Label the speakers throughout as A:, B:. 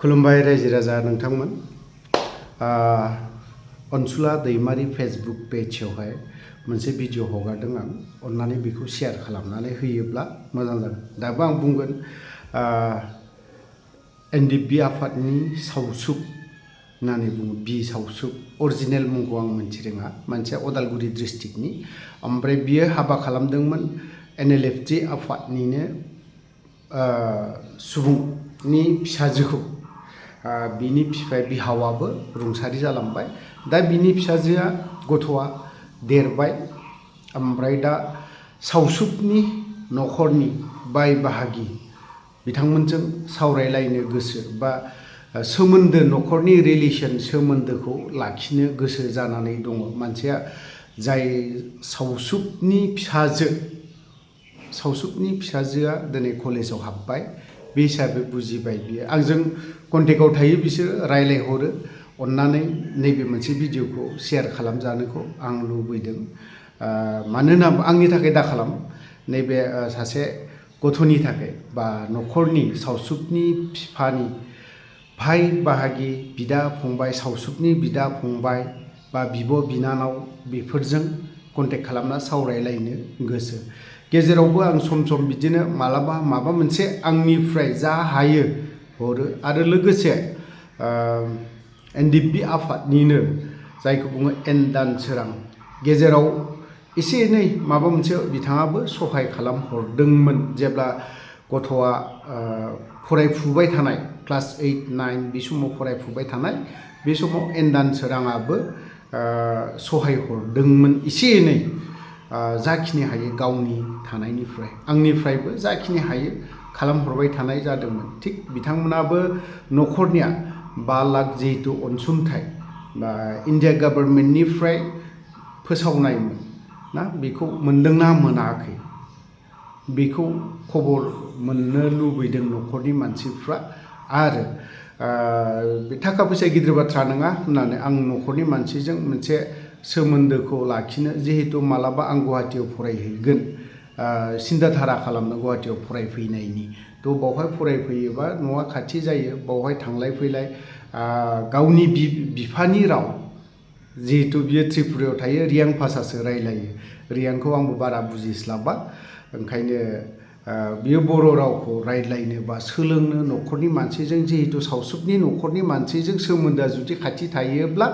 A: खुलुमबाय रायजो राजा नोंथांमोन अनसुला दैमारि फेसबुक पेजआवहाय मोनसे भिडिअ हगारदों आं अन्नानै बेखौ शेयार खालामनानै होयोब्ला मोजां जागोन। दाबो आं बुंगोन एनडिएफबि आफादनि सावसुब होननानै बुङो बि सावसुब अरिजिनेल मुंखौ आं मिथि रोङा मानसिया अदालगुरि डिस्ट्रिक्टनि ओमफ्राय बियो हाबा खालामदोंमोन एनएलएफटि आफादनिनो सुबुंनि फिसाजोखौ बिनि बिफाया बिहावाबो रुंसारि जालांबाय दा बिनि फिसाजोआ गथ'आ देरबाय ओमफ्राय दा सावसुबनि न'खरनि बाय बाहागि बिथांमोनजों सावरायलायनो गोसो बा सोमोन्दो न'खरनि रिलेसन सोमोन्दोखौ लाखिनो गोसो जानानै दङ मानसिया जाय सावसुबनि फिसाजोआ दिनै कलेजाव हाबबाय बे हिसाबै बुजिबाय बियो आंजों कन्टेक्टआव थायो बिसोरो रायलायहरो अन्नानै नैबे मोनसे भिडिअखौ शेयार खालामजानोखौ आं लुबैदों मानोना आंनि थाखाय दा खालाम नैबे सासे गथ'नि थाखाय बा न'खरनि सावसुबनि बिफानि भाइ बाहागि बिदा फंबाय सावसुबनि बिदा फंबाय बा बिब' बिनानाव बेफोरजों कन्टेक्ट खालामना सावरायलायनो गोसो गेजेरावबो आं सम सम बिदिनो मालाबा माबा मोनसे आंनिफ्राय जा हायो हरो आरो लोगोसे एनडिएफबि आफादनिनो जायखौ बुङो एन दान सोरां गेजेराव एसे एनै माबा मोनसे बिथाङाबो सहाय खालामहरदोंमोन जेब्ला गथ'आ फरायफुबाय थानाय क्लास 8, 9 बे समाव फरायफुबाय थानाय बे समाव एन दान सोराङाबो सहाय हरदोंमोन एसे एनै जाखिनि हायो गावनि थानायनिफ्राय आंनिफ्रायबो जाखिनि हायो खालामहरबाय थानाय जादोंमोन थिग बिथांमोनाबो न'खरनिया 5 लाख जिहेतु अनसुंथाइ बा इन्डिया गभर्नमेन्टनिफ्राय फोसावनायमोन ना बेखौ मोनदोंना मोनाखै बेखौ खबर मोननो लुबैदों न'खरनि मानसिफ्रा आरो बे थाखा फैसा गिदिर बाथ्रा नङा होननानै आं न'खरनि मानसिजों मोनसे सोमोन्दोखौ लाखिनो जिहेतु मालाबा आं गुवाहाटियाव फरायहैगोन सिन्थाधारा खालामनो गुवाहाटियाव फरायफैनायनि थ' बावहाय फरायफैयोबा न'आ खाथि जायो बावहाय थांलाय फैलाय गावनि बिफानि राव जिहेतु बियो त्रिपुरायाव थायो रियां भाषासो रायलायो रियांखौ आंबो बारा बुजिस्लाबा ओंखायनो बियो बर' रावखौ रायज्लायनो बा सोलोंनो न'खरनि मानसिजों जिहेतु सावसुबनि न'खरनि मानसिजों सोमोन्दोआ जुदि खाथि थायोब्ला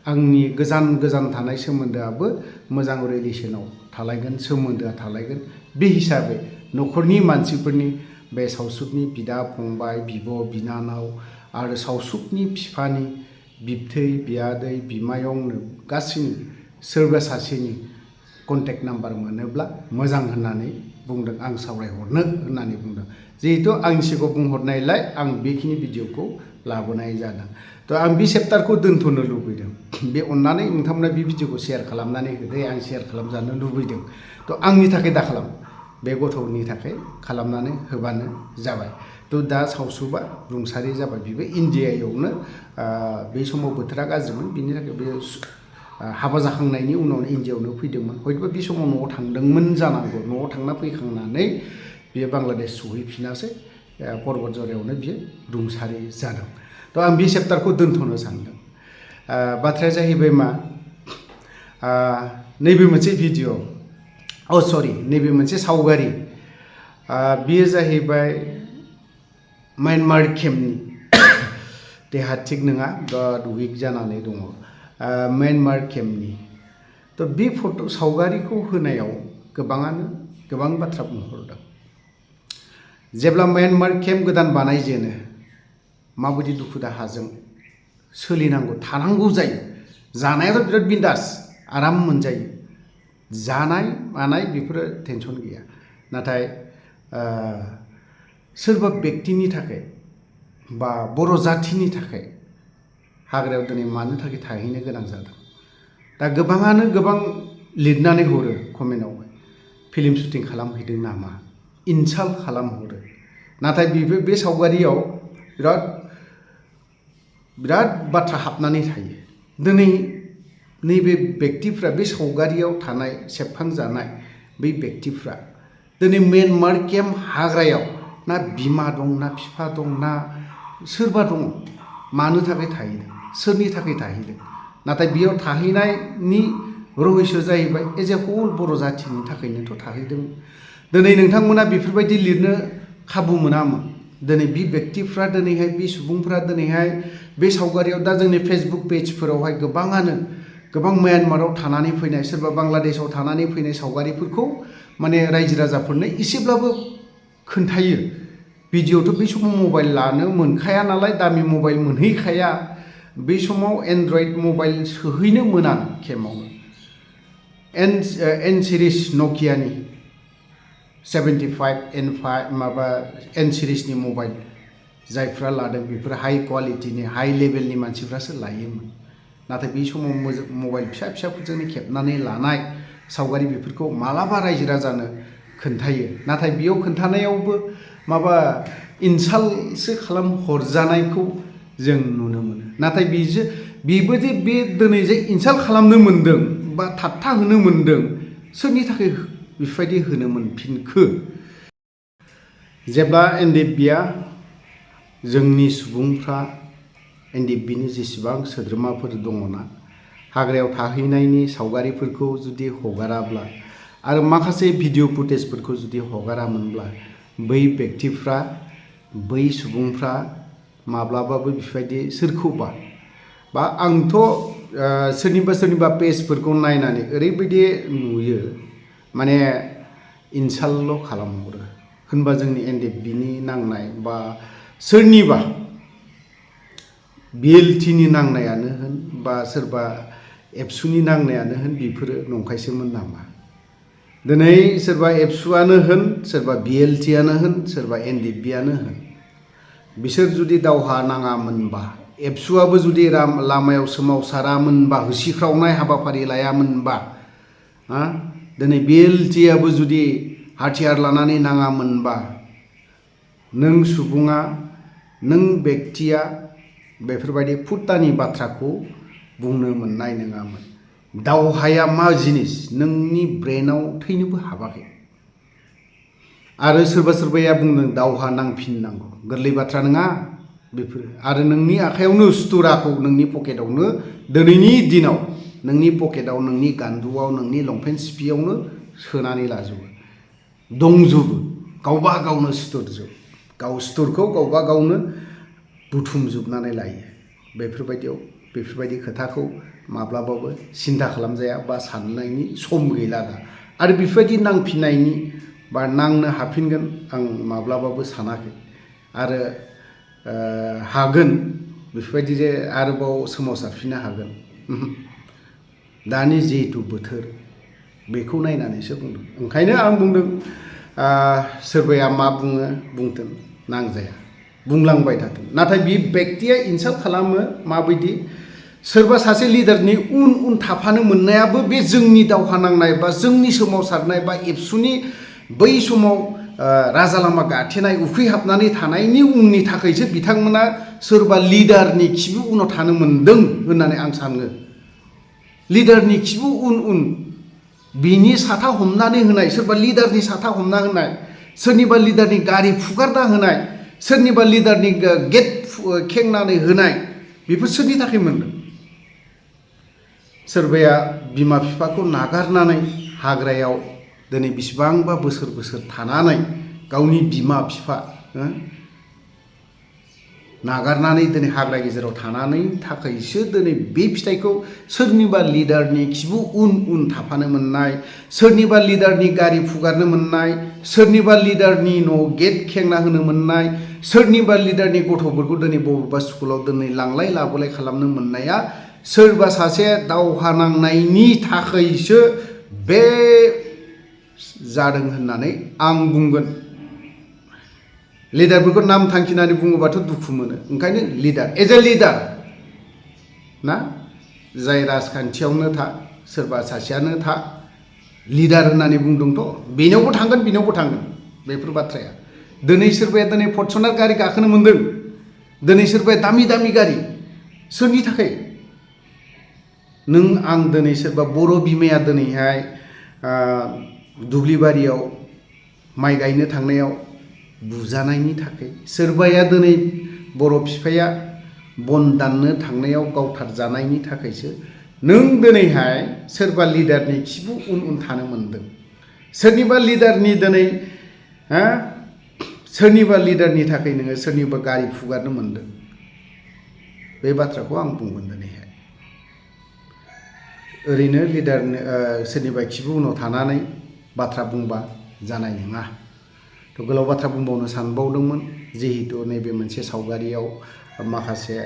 A: आंनि गोजान थानाय सोमोन्दोआबो मोजां रिलेसनाव थालायगोन सोमोन्दोआ थालायगोन बे हिसाबै न'खरनि मानसिफोरनि बे सावसुबनि बिदा फंबाय बिब' बिनानाव आरो सावसुबनि बिफानि बिबथै बियादै बिमायंनो गासैनि सोरबा सासेनि कन्टेक्ट नाम्बार मोनोब्ला मोजां होननानै बुंदों आं सावरायहरनो होननानै बुंदों जिहेतु आंनि सिगाङाव बुंहरनायलाय आं बेखिनि भिडिअखौ लाबोनाय जादों थ' आं बे चेप्टारखौ दोनथ'नो लुबैदों बे अन्नानै नोंथांमोना बे भिडिअखौ शेयार खालामनानै होदो आं शेयार खालामजानो लुबैदों थ' आंनि थाखाय दा खालाम बे गथ'नि थाखाय खालामनानै होबानो जाबाय थ' दा सावसुबा रुंसारि जाबाय बेबो इन्डियायावनो बे समाव बोथोरा गाज्रिमोन बिनि थाखाय बे हाबा जाखांनायनि उनावनो इन्डियायावनो फैदोंमोन हयतोबा बे समाव न'आव थांदोंमोन जानांगौ न'आव थांना फैखांनानै बियो बांलादेश सहैफिनासै पर्बतझरायावनो बियो रुंसारि जादों थ' आं बे चेप्टारखौ दोनथ'नो सानदों बाथ्राया जाहैबाय मा नैबे मोनसे भिडिअ नैबे मोनसे सावगारि बेयो जाहैबाय म्यानमार केम्पनि देहा थिग नङा बिराद उइक जानानै दङ म्यानमार केम्पनि थ' बे फट' सावगारिखौ होनायाव गोबाङानो गोबां बाथ्रा बुंहरदों जेब्ला म्यानमार केम्प गोदान बानायजेनो माबायदि दुखु दाहाजों सोलिनांगौ थानांगौ जायो जानायाथ' बिराद बिन्दास आराम मोनजायो जानाय मानाय बेफोरो टेनसन गैया नाथाय सोरबा बेक्तिनि थाखाय बा बर' जाथिनि थाखाय हाग्रायाव दिनै मानो थाखाय थाहैनो गोनां जादों दा गोबाङानो गोबां लिरनानै हरो कमेन्टआवहाय फिल्म शुटिं खालामहैदों नामा इनसाल्ट खालामहरो नाथाय बे सावगारियाव बिराद बाथ्रा हाबनानै थायो दिनै नैबे बेक्तिफ्रा बे सावगारियाव थानाय सेबखांजानाय बै बेक्तिफ्रा दिनै म्यानमार केम्प हाग्रायाव ना बिमा दं ना बिफा दं ना सोरबा दङ मानो थाखाय थाहैदों सोरनि थाखाय थाहैदों नाथाय बेयाव थाहैनायनि रहस्य जाहैबाय एज ए हल बर' जाथिनि थाखायनोथ' थाहैदों दिनै नोंथांमोना बेफोरबायदि लिरनो खाबु मोनामोन दिनै बे बेक्तिफ्रा दिनैहाय बे सुबुंफ्रा दिनैहाय बे सावगारियाव दा जोंनि फेसबुक पेजफोरावहाय गोबाङानो गोबां म्यानमाराव थानानै फैनाय सोरबा बांलादेशआव थानानै फैनाय सावगारिफोरखौ माने रायजो राजाफोरनो एसेब्लाबो खोन्थायो भिडिअ'थ' बै समाव मबाइल लानो मोनखाया नालाय दामि मबाइल मोनहैखाया बै समाव एन्ड्रइड मबाइल सोहैनो मोना केम्पआवनो एन सिरिस नकियानि 75 एन सिरिसनि मबाइल जायफ्रा लादों बेफोर हाई क्वालिटिनि हाई लेभेलनि मानसिफ्रासो लायोमोन नाथाय बै समाव मबाइल फिसा फिसाफोरजोंनो खेबनानै लानाय सावगारि बेफोरखौ मालाबा रायजो राजानो खोन्थायो नाथाय बेयाव खोन्थानायावबो माबा इनसाल्टसो खालाम हरजानायखौ जों नुनो मोनो नाथाय बेबो जे बे दिनै जे इनसाल्ट खालामनो मोन्दों बा थाट्टा होनो मोन्दों सोरनि थाखाय बेफोरबायदि होनो मोनफिनखो जेब्ला एनडिएफबिआ जोंनि सुबुंफ्रा एनडिएफबिनि जेसेबां सोद्रोमाफोर दङना हाग्रायाव थाहैनायनि सावगारिफोरखौ जुदि हगाराब्ला आरो माखासे भिडिअ फुटेजफोरखौ जुदि हगारामोनब्ला बै बेक्तिफ्रा बै सुबुंफ्रा माब्लाबाबो बेफोरबायदि सोरखौबा बा आंथ' सोरनिबा पेजफोरखौ नायनानै ओरैबायदि नुयो माने इनसाल्टल' खालामहरो होनबा जोंनि एनडिएफबिनि नांनाय बा सोरनिबा बिएलटिनि नांनायानो होन बा सोरबा एबसुनि नांनायानो होन बेफोरो नंखायसोमोन नामा दिनै सोरबा एबसुआनो होन सोरबा बिएलटिआनो होन सोरबा एनडिएफबिआनो होन बिसोर जुदि दावहा नाङामोनबा एबसुआबो जुदि लामायाव सोमावसारामोनबा होसिख्रावनाय हाबाफारि लायामोनबा दिनै बिएलटिआबो जुदि हाथियार लानानै नाङामोनबा नों सुबुङा नों बेक्तिया बेफोरबायदि फुट्टानि बाथ्राखौ बुंनो मोननाय नङामोन दावहाया मा जिनिस नोंनि ब्रेनाव थैनोबो हाबाखै आरो सोरबाया बुंदों दावहा नांफिननांगौ गोरलै बाथ्रा नङा बेफोरो आरो नोंनि आखायावनो सुथुराखौ नोंनि पकेटावनो दिनैनि दिनाव नोंनि पकेटाव नोंनि गान्दुआव नोंनि लंपेन्ट सिपियावनो सोनानै लाजोबो दंजोबो गावबा गावनो सुथुरजोब सुथुरखौ गावबा गावनो बुथुमजोबनानै लायो बेफोरबायदि खोथाखौ माब्लाबाबो सिन्था खालामजाया बा साननायनि सम गैला दा आरो बेफोरबायदि नांफिननायनि बा नांनो हाफिनगोन आं माब्लाबाबो सानाखै आरो हागोन बेफोरबायदि जे आरोबाव सोमावसारफिननो हागोन दानि जिहेतु बोथोर बेखौ नायनानैसो बुंदों ओंखायनो आं बुंदों सोरबाया मा बुङो बुंथों नांजाया बुंलांबाय थाथों नाथाय बे बेक्तिया इनसाल्ट खालामो माबायदि सोरबा सासे लिडारनि उन थाफानो मोननायाबो बे जोंनि दावहा नांनाय बा जोंनि सोमावसारनाय बा एबसुनि बै समाव राजा लामा गाथेनाय उखैहाबनानै थानायनि उननि थाखायसो बिथांमोना सोरबा लिडारनि खिबु उनाव थानो मोन्दों होननानै आं सानो लिडारनि खिबु उन बिनि साथा हमनानै होनाय सोरबा लिडारनि साथा हमना होनाय सोरनिबा लिडारनि गारि फुगारना होनाय सोरनिबा लिडारनि गेट खेंनानै होनाय बेफोर सोरनि थाखाय मोन्दों सोरबाया बिमा बिफाखौ नागारनानै हाग्रायाव दिनै बेसेबांबा बोसोर थानानै गावनि बिमा बिफा नागारनानै दिनै हाग्रा गेजेराव थानानै थाखायसो दिनै बे फिथाइखौ सोरनिबा लिडारनि खिबु उन थाफानो मोननाय सोरनिबा लिडारनि गारि फुगारनो मोननाय सोरनिबा लिडारनि न' गेट खेंना होनो मोननाय सोरनिबा लिडारनि गथ'फोरखौ दिनै बबेबा स्कुलाव दिनै लांलाय लाबोलाय खालामनो मोननाया सोरबा सासे दावहा नांनायनि थाखायसो बे जादों होननानै आं बुंगोन लिडारफोरखौ नाम थांखिनानै बुङोबाथ' दुखु मोनो ओंखायनो लिडार एज ए लिडार ना जाय राजखान्थियावनो था सोरबा सासेयानो था लिडार होननानै बुंदोंथ' बेनावबो थांगोन बेफोर बाथ्राया दिनै सोरबाया दिनै फर्चुनार गारि गाखोनो मोन्दों दिनै सोरबाया दामि गारि सोरनि थाखाय नों आं दिनै सोरबा बर' बिमाया दिनैहाय दुब्लिबारियाव माइ गायनो थांनायाव बुजानायनि थाखाय सोरबाया दिनै बर' बिफाया बन दाननो थांनायाव गावथारजानायनि थाखायसो नों दिनैहाय सोरबा लिडारनि खिबु उन उन थानो मोनदों। सोरनिबा लिडारनि दिनै सोरनिबा लिडारनि थाखाय नोङो सोरनिबा गारि फुगारनो मोनदों। बे बाथ्राखौ आं बुंगोन दिनैहाय। ओरैनो लिडारनो सोरनिबा खिबु उनाव थानानै बाथ्रा बुंबा जानाय नङा। थ' गोलाव बाथ्रा बुंबावनो सानबावदोंमोन, जिहेतु नैबे मोनसे सावगारियाव माखासे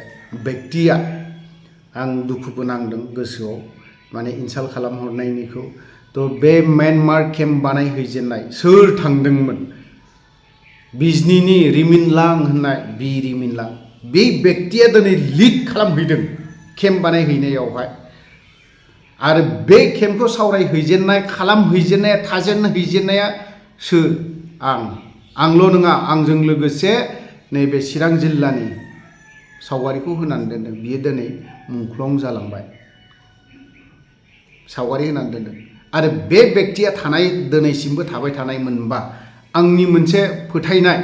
A: बेक्तिया आं दुखुबो नांदों गोसोआव, माने इनसाल्ट खालामहरनायनिखौ। थ' बे म्यानमार केम्प बानायहैजेननाय सोर थांदोंमोन? बिजनीनि रिमिनलां होननाय रिमिनलां बे बेक्तिया दिनै लिड खालामहैदों केम्प बानायहैनायावहाय। आरो बे केम्पखौ सावरायहैजेननाय, खालामहैजेननाया, थाजेनहैजेननाया सोर? आंल' नङा, आंजों लोगोसे नैबे चिरां जिल्लानि सावगारिखौ होनानै दोनदों। बियो दिनै मुंख्लं जालांबाय, सावगारि होनानै दोनदों। आरो बे बेक्तिया दिनैसिमबो थाबाय थानायमोनबा, आंनि मोनसे फोथायनाय,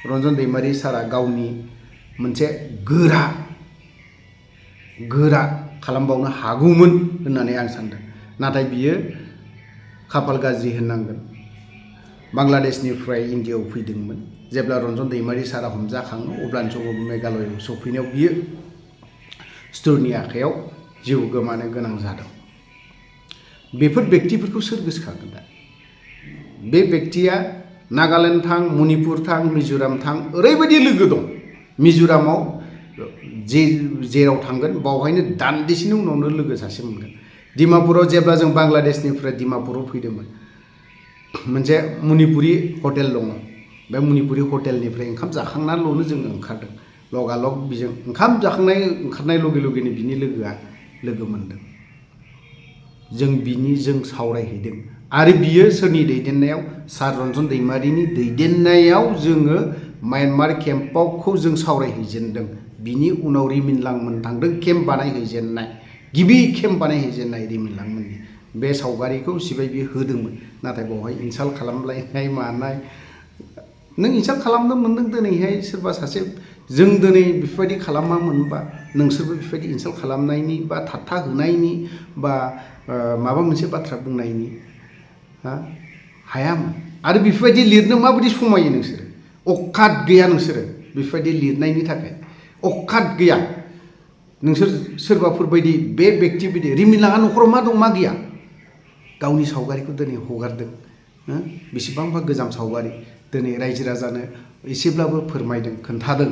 A: रन्जन दैमारि सारा गावनि मोनसे गोरा खालामबावनो हागौमोन होननानै आं सानदों। नाथाय बियो खाफाल गाज्रि होननांगोन। बांलादेशनिफ्राय इन्डियाआव फैदोंमोन। जेब्ला रन्जन दैमारि सारा हमजाखाङो अब्लानि समाव मेघालयआव सफैनायाव बियो सुथुरनि आखायाव जिउ गोमानो गोनां जादों। बेफोर बेक्तिफोरखौ सोर गोसोखांगोन दा? बे बेक्तिया नागालेण्ड थां, मणिपुर थां, मिज'राम थां, ओरैबायदि लोगो दं। मिज'रामाव जेराव थांगोन बावहायनो दान्दिसेनि उनावनो लोगो सासे मोनगोन। डिमापुराव जेब्ला जों बांलादेशनिफ्राय डिमापुराव फैदोंमोन, मोनसे मणिपुरि हटेल दङ। बे मणिपुरि हटेलनिफ्राय ओंखाम जाखांनानैल'नो जोङो ओंखारदों। लगालग बिजों ओंखाम ओंखारनाय लगे लगेनो बिनि लोगोआ लोगो मोनदों। जों सावरायहैदों। आरो बियो सोरनि दैदेननायाव? सार रन्जन दैमारिनि दैदेननायाव जोङो म्यानमार केम्पखौ जों सावरायहैजेनदों। बिनि उनाव रिमिनलांमोन थांदों केम्प बानायहैजेननाय, गिबि केम्प बानायहैजेननाय रिमिनलांमोननि बे सावगारिखौ सिबाय बियो होदोंमोन। नाथाय बेवहाय इनसाल्ट खालामलायनाय मानाय, नों इनसाल्ट खालामनो मोनदों दिनैहाय सोरबा सासे। जों दिनै बेफोरबायदि खालामामोनबा नोंसोरबो बेफोरबायदि इनसाल्ट खालामनायनि बा थाट्टा होनायनि बा माबा मोनसे बाथ्रा बुंनायनि हायामोन। आरो बेफोरबायदि लिरनो माबायदि समायो नोंसोरो? अकात गैया नोंसोरो बेफोरबायदि लिरनायनि थाखाय। अकात गैया नोंसोर सोरबाफोर बायदि बे बेक्ति बायदि। रिमिनलाङा न'खराव मा दं मा गैया? गावनि सावगारिखौ दिनै हगारदों। बेसेबांबा गोजाम सावगारि दिनै रायजो राजानो एसेब्लाबो फोरमायदों, खोन्थादों।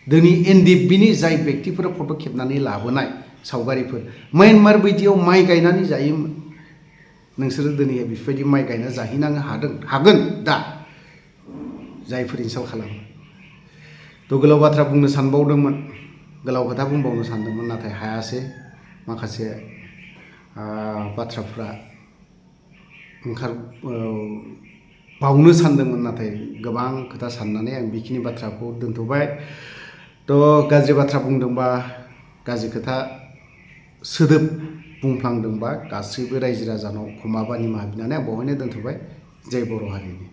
A: दिनै एनडिएफबिनि जाय बेक्तिफोरा फट' खेबनानै लाबोनाय सावगारिफोर, म्यानमार बायदियाव माइ गायनानै जायोमोन। नोंसोरो दिनै बेफोरबायदि माइ गायना जाहैनांनो हागोन दा, जायफोर इनसाल्ट खालामो। थ' गोलाव बाथ्रा बुंनो सानबावदोंमोन, गोलाव खोथा बुंबावनो सानदोंमोन, नाथाय हायासै। माखासे बाथ्राफ्रा बावनो सानदोंमोन, नाथाय गोबां खोथा साननानै आं बेखिनि बाथ्राखौ दोनथ'बाय। थ' गाज्रि बाथ्रा बुंदोंबा, गाज्रि खोथा सोदोब बुंफ्लांदोंबा गासैबो रायजो राजानाव क्षमा बा निमाहा बिनानै आं बावहायनो दोनथ'बाय। जय बर' हारिनि।